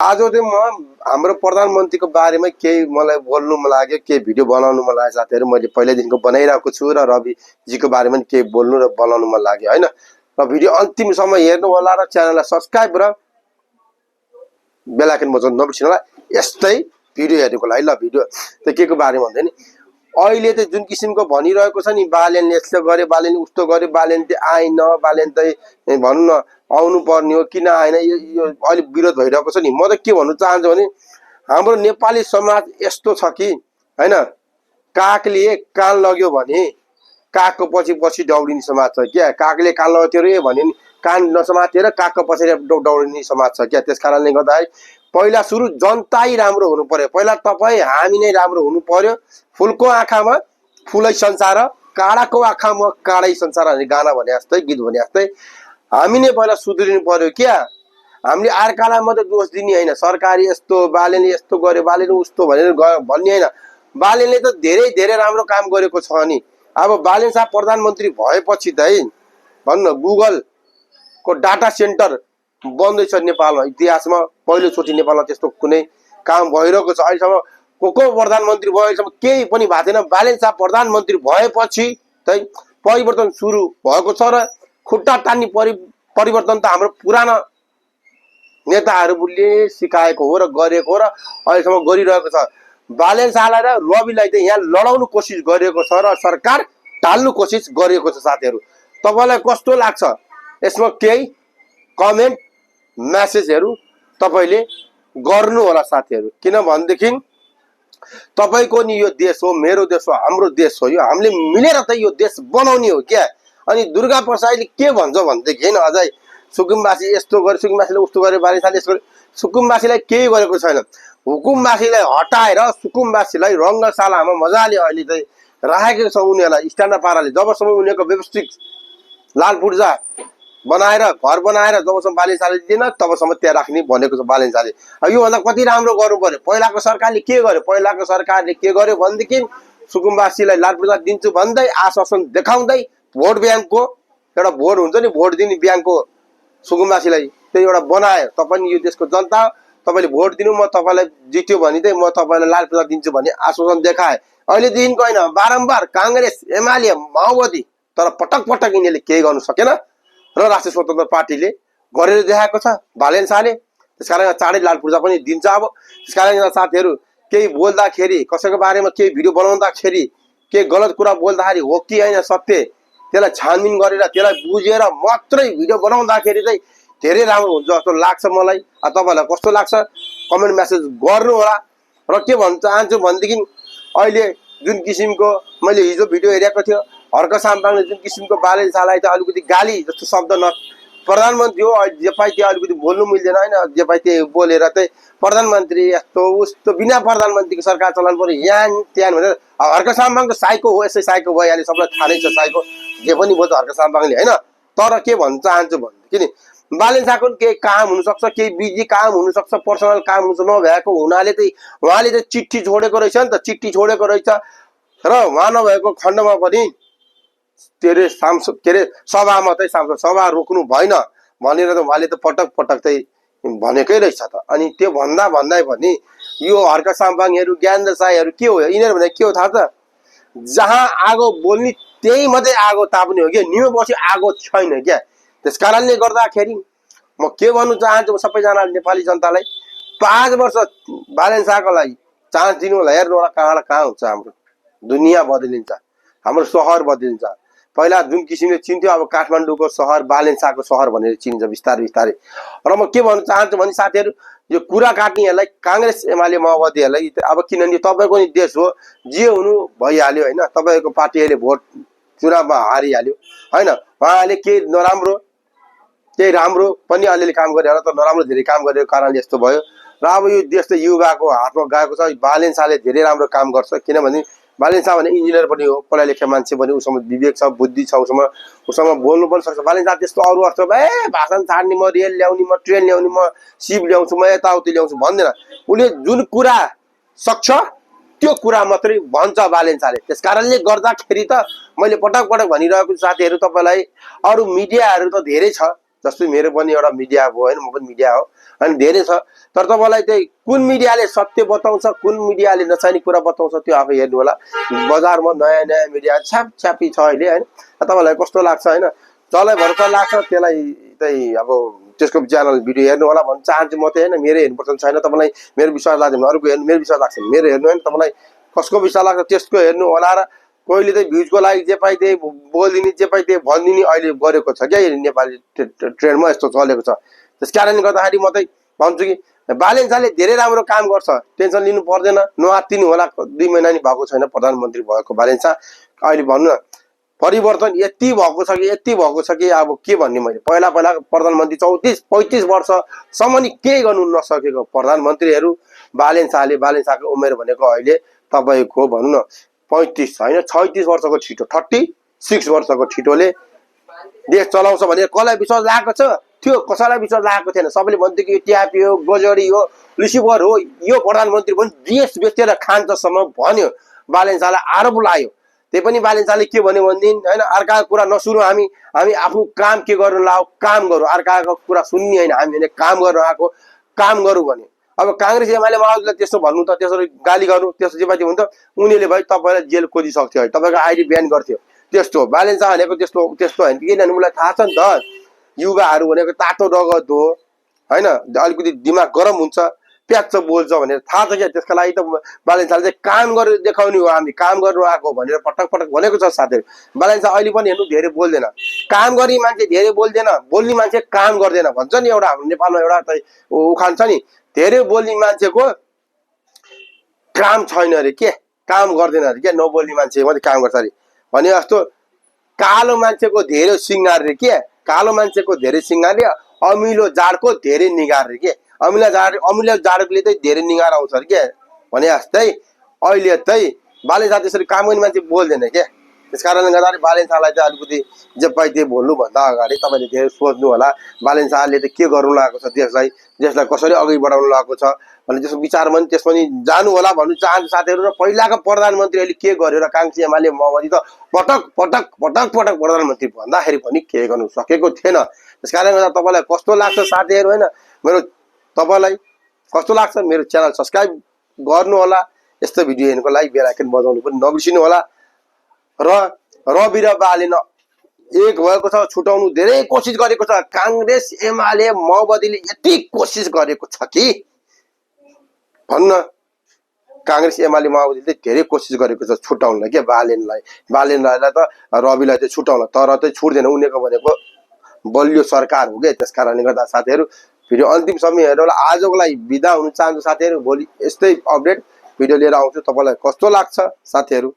आज चाहिँ म हाम्रो प्रधानमन्त्रीको बारेमा केही मलाई बोल्नु मन लाग्यो, केही भिडियो बनाउनु मन लाग्यो साथीहरु। मैले पहिल्यैदेखिको बनाइरहेको छु र रविजीको बारेमा पनि केही बोल्नु र बनाउनु मन लाग्यो हैन। र भिडियो अन्तिमसम्म हेर्नु होला र च्यानललाई सब्स्क्राइब र बेल आइकन बजाउन नबिर्सिनु होला यस्तै भिडियो हेर्नुको लागि। ल भिडियो त केको बारेमा भन्दै नि, अहिले त जुन किसिमको भनिरहेको छ नि, बालेनले यस्तो गरे, बालेनले उस्तो गरे, बालेन चाहिँ आएन, बालेन चाहिँ भन्नु न आउनु पर्ने हो किन आएन, यो अहिले विरोध भइरहेको छ नि। म त के भन्नु चाहन्छु भने हाम्रो नेपाली समाज यस्तो छ कि हैन, कागले कान लग्यो भने कागको पछि पछि दौडिने समाज छ क्या। कागले कान लगाउँथ्यो रे भने कान नसमातेर कागको पछाडि दौडिने समाज छ क्या। त्यस कारणले गर्दाखेरि पहिला सुरु जनताै राम्रो हुनु पर्यो, पहिला तपाईँ हामी नै राम्रो हुनु पर्यो। फुलको आँखामा फुलै संसार, काँडाको आँखामा काँडै संसार भन्ने गाना भने जस्तै, गीत भने जस्तै हामी नै पहिला सुध्रिनु पर्यो क्या। हामीले अर्कालाई मात्रै दोष दिने होइन, सरकारी यस्तो बालेनले यस्तो गर्यो, बालेनले उस्तो भनेर भन्ने होइन। बालेनले त धेरै धेरै राम्रो काम गरेको छ नि। अब बालेन साहब प्रधानमन्त्री भएपछि चाहिँ भन्नु गुगलको डाटा सेन्टर बन्दैछ नेपालमा। इतिहासमा पहिलोचोटि नेपालमा त्यस्तो कुनै काम भइरहेको छ। अहिलेसम्म को प्रधानमन्त्री भयो, अहिलेसम्म केही पनि भएको थिएन। बालेन साहब प्रधानमन्त्री भएपछि चाहिँ परिवर्तन सुरु भएको छ र खुट्टा तान्ने परिवर्तन त हाम्रो पुरानो नेताहरूले सिकाएको हो र गरेको हो र अहिलेसम्म गरिरहेको छ। बालेन शाहलाई र रविलाई चाहिँ यहाँ लडाउनु कोसिस गरेको छ र सरकार टाल्नु कोसिस गरेको छ। साथीहरु तपाईलाई कस्तो लाग्छ यसमा केही कमेन्ट मेसेजहरु तपाईले गर्नु होला साथीहरु। किन भन्देखि तपाईको नि यो देश हो, मेरो देश हो, हाम्रो देश हो। यो हामीले मिलेर त यो देश बनाउने हो क्या। अनि दुर्गा प्रसादले के भन्छ भन्देखि हैन, अझै सुकुम्बासी यस्तो गरे, सुकुम्बासीले उस्तो गरे, बालेनशाहले यस्तो गरे। सुकुम्बासीलाई केही गरेको छैन। हुकुमबासीलाई हटाएर सुकुम्बासीलाई रङ्गशालामा मजाले अहिले चाहिँ राखेको छ उनीहरुलाई स्ट्यान्ड पाराले। जबसम्म उनीहरुको व्यवस्थित लाल पूर्जा बनाएर घर बनाएर जबसम्म बालेनशाहले दिएन तबसम्म त्यहाँ राख्ने भनेको छ बालेनशाहले। यो भन्दा कति राम्रो गर्नु पर्यो। पहिलाको सरकारले के गर्यो, पहिलाको सरकारले के गर्यो भनेदेखि सुकुम्बासीलाई लाल पूर्जा दिन्छु भन्दै आश्वासन देखाउँदै भोट ब्याङ्कको एउटा भोट हुन्छ नि, भोट दिने ब्याङ्कको सुकुम्बासीलाई त्यो एउटा बनायो। तपाईं यो देशको जनता, तपाईले भोट दिनु, म तपाईलाई जित्यो भने चाहिँ म तपाईलाई लाल पूर्जा दिन्छु भन्ने आश्वासन देखाए। अहिले देखिको हैन, बारम्बार कांग्रेस, एमाले, माओवादी, तर पटक पटक यिनीले केही गर्न सकेन र राष्ट्रिय स्वतन्त्र पार्टीले गरेर देखाएको छ बालेन शाहले। त्यसकारण चाँडै लाल पूर्जा पनि दिन्छ। अब त्यसकारण साथीहरु केही बोल्दाखेरि, कसैको बारेमा केही भिडियो बनाउँदाखेरि के गलत कुरा बोल्दाखेरि हो कि हैन सत्य, त्यसलाई छानबिन गरेर त्यसलाई बुझेर मात्रै भिडियो बनाउँदाखेरि चाहिँ धेरै राम्रो हुन्छ जस्तो लाग्छ मलाई। तपाईलाई कस्तो लाग्छ कमेन्ट मेसेज गर्नु होला। र के भन्न चाहन्छु भनेदेखि अहिले जुन किसिमको मैले हिजो भिडियो हेरेको थियो, हर्क साम्पाङले जुन किसिमको बालेन शाहलाई चाहिँ अलिकति गाली जस्तो शब्द न, प्रधानमन्त्री हो जे पाइ त्यो अलिकति बोल्नु मिल्दैन हैन, जे पाइ त्यो बोलेर चाहिँ प्रधानमन्त्री यस्तो उस्तो बिना प्रधानमन्त्रीको सरकार चलाउनु पर्यो यहाँ त्यहाँ भनेर। हर्क साम्पाङ त साइको हो, यसै साइको भइहाल्यो, सबैलाई थाहा नै छ साइको जे पनि बोल्छ हर्क साम्पाङले हैन। तर के भन्न चाहन्छु भनेदेखि बालेन शाहको केही काम हुनसक्छ, केही बिजी काम हुनसक्छ, पर्सनल काम नभएको हुनाले चाहिँ उहाँले चाहिँ चिठी छोडेको रहेछ नि त, चिठी छोडेको रहेछ र उहाँ नभएको खण्डमा पनि के अरे सभामा चाहिँ सांसद सभा रोक्नु भएन भनेर त उहाँले त पटक पटक चाहिँ भनेकै रहेछ त। अनि त्यो भन्दै पनि यो हर्क साम्पाङहरु, ज्ञानेन्द्र साईहरु के हो, यिनीहरु भने के हो थाहा छ, जहाँ आगो बोल्ने त्यही मात्रै आगो ताप्ने हो क्या, नियो बसी आगो छैन क्या। त्यसकारणले गर्दाखेरि म के भन्नु चाहन्छु सबैजना नेपाली जनतालाई, 5 वर्ष बालेन शाहको लागि चान्स दिनु होला। हेर्नु होला कहाँ हुन्छ हाम्रो दुनिया बदलिन्छ, हाम्रो शहर बदलिन्छ। पहिला जुन किसिमले चिन्थ्यो अब काठमाडौँको शहर बालेन शाहको शहर भनेर चिनिन्छ बिस्तारै बिस्तारै। र म के भन्न चाहन्छु भने साथीहरु, यो कुरा काट्नेहरुलाई कांग्रेस, एमाले, माओवादीहरुलाई अब किनभने तपाईको नि देश हो, जे हुनु भइहाल्यो हैन, तपाईको पार्टीले भोट चुनावमा हारिहाल्यो हैन। उहाँले के नराम्रो केही राम्रो पनि अलिअलि काम गरे होला, तर नराम्रो धेरै काम गरेको कारणले यस्तो भयो। र अब यो देश त युवाको हातमा गएको छ। बालेन शाहले धेरै राम्रो काम गर्छ, किनभने बालेन शाह भने इन्जिनियर पनि हो, पढा लेखा मान्छे पनि, उसँग विवेक छ, बुद्धि छ, उसँग बोल्नु पनि सक्छ। बालेन शाह त्यस्तो अरु अर्थ भाषण छाड्ने, म रेल ल्याउने, म ट्रेन ल्याउने, म सिप ल्याउँछु, म यताउति ल्याउँछु भन्दैन। उले जुन कुरा सक्छ त्यो कुरा मात्रै भन्छ बालेन शाहले। त्यसकारणले गर्दाखेरि त मैले पटक पटक भनिरहेको छु साथीहरु, तपाईलाई अरु मिडियाहरु त धेरै छ जस्तै मेरो पनि एउटा मिडिया हो होइन, म पनि मिडिया हो, अनि धेरै छ। तर तपाईँलाई चाहिँ कुन मिडियाले सत्य बताउँछ, कुन मिडियाले नचाहिने कुरा बताउँछ त्यो आफै हेर्नु होला। बजारमा नयाँ नयाँ मिडिया छ्यापछ्यापी छ अहिले होइन, तपाईँलाई कस्तो लाग्छ होइन, जसलाई भरोसा लाग्छ त्यसलाई चाहिँ अब त्यसको च्यानल भिडियो हेर्नु होला भन्न चाहन्छु म चाहिँ होइन। मेरो हेर्नुपर्छ छैन, तपाईँलाई मेरो विश्वास लाग्छ भने अरूको हेर्नु, मेरो विश्वास लाग्छ भने मेरो हेर्नु होइन, तपाईँलाई कसको विश्वास लाग्छ त्यसको हेर्नु होला। र कोहीले चाहिँ भ्युजको लागि जे पाइ त्यही बोलिदिने, जे पाइ त्यही भनिदिने अहिले गरेको छ क्या नेपाली ट्रेन्डमा यस्तो चलेको छ। त्यस कारणले गर्दाखेरि म चाहिँ भन्छु कि बालेन शाहले धेरै राम्रो काम गर्छ, टेन्सन लिनु पर्दैन, नआत्तिनु होला। 2 महिना नि भएको छैन प्रधानमन्त्री भएको बालेन शाह, अहिले भन्नु न परिवर्तन यति भएको छ कि यति भएको छ कि अब के भन्ने। मैले पहिला प्रधानमन्त्री 34-35 वर्षसम्म नि केही गर्नु नसकेको प्रधानमन्त्रीहरू बालेन शाहको उमेर भनेको अहिले तपाईँको भनौँ न 35 होइन 36 वर्षको छिटो, 36 वर्षको छिटोले देश चलाउँछ भने कसलाई विश्वास लागेको छ? त्यो कसैलाई विश्वास लागेको थिएन। सबैले भन्थ्यो कि ट्यापी हो, गजडी हो, लुसिफर हो, यो प्रधानमन्त्री पनि देश बेचेर खान्छसम्म भन्यो। बालेन शाहलाई आरोप लाग्यो। त्यही पनि बालेन शाहले के भन्यो भनेदेखि होइन, अर्काको कुरा नसुनौँ, हामी आफ्नो काम के गर्नु लाग्यो काम गरौँ, अर्काको कुरा सुन्ने होइन, हामी काम गर्न आएको काम गरौँ भन्यो। अब काङ्ग्रेस एमाले माओवादीलाई त्यस्तो भन्नु त, त्यसरी गाली गर्नु, त्यस्तो जेपाति हुन्छ उनीहरूले भाइ तपाईँलाई जेल खोजिसक्थ्यो, तपाईँको आइडी ब्यान गर्थ्यो। त्यस्तो बालेन शाह भनेको त्यस्तो होइन, किनभने उसलाई थाहा छ नि त युवाहरू भनेको तातो रगत हो होइन, अलिकति दिमाग गरम हुन्छ, प्याच्च बोल्छ भनेर थाहा छ क्या। त्यसका लागि त बालेन शाहले चाहिँ काम गरेर देखाउने हो, हामी काम गर्नु आएको भनेर पटक पटक भनेको छ साथीहरू। बालेन शाह अहिले पनि हेर्नु धेरै बोल्दैन, काम गर्ने मान्छे धेरै बोल्दैन, बोल्ने मान्छे काम गर्दैन भन्छ नि एउटा हाम्रो नेपालमा एउटा चाहिँ उखान छ नि, धेरै बोल्ने मान्छेको काम छैन अरे के, काम गर्दैन अरे के, नबोल्ने मान्छे मात्रै काम गर्छ अरे भने जस्तो। कालो मान्छेको धेरै सिँगार रे के, कालो मान्छेको धेरै सिँगार रे, अमिलो जाडको धेरै निगार रे के, अमिलो जाडकोले चाहिँ धेरै निगार आउँछ अरे के भने जस्तै अहिले चाहिँ बालेन शाह त्यसरी काम गर्ने मान्छे बोल्दैन के। त्यस कारणले गर्दाखेरि बालेन शाहलाई चाहिँ अलिकति जे पाइ त्यही बोल्नुभन्दा अगाडि तपाईँले धेरै सोच्नु होला बालेन शाहले चाहिँ के गर्नु लागेको छ, देशलाई कसरी अघि बढाउनु लागेको छ भने त्यसको विचारमा नि त्यसमा नि जानु होला भन्नु चाहन्छु साथीहरू। र पहिलाको प्रधानमन्त्री अहिले के गर्यो र काङ्ग्रेस एमाले माओवादी त पटक पटक पटक पटक प्रधानमन्त्री भन्दाखेरि पनि के गर्नु सकेको थिएन। त्यस कारणले गर्दा तपाईँलाई कस्तो लाग्छ साथीहरू होइन, मेरो तपाईँलाई कस्तो लाग्छ मेरो च्यानल सब्सक्राइब गर्नु होला, यस्तो भिडियो हेर्नुको लागि बेल आइकन बजाउनु पनि नबिर्सिनु होला। र रवि र बालेन एक भएको छ, छुटाउनु धेरै कोसिस गरेको छ काङ्ग्रेस एमाले माओवादीले, यति कोसिस गरेको छ कि भन्नु न, काङ्ग्रेस एमाले माओवादीले धेरै कोसिस गरेको छ छुटाउनलाई के बालेनलाई त रविलाई चाहिँ छुटाउन, तर चाहिँ छुट्दैन, उनीहरूको भनेको बलियो सरकार हो क्या। त्यस कारणले गर्दा साथीहरू भिडियो अन्तिम समय हेरेर होला। आजको लागि बिदा हुन चाहन्छु साथीहरू, भोलि यस्तै अपडेट भिडियो लिएर आउँछु। तपाईँलाई कस्तो लाग्छ साथीहरू?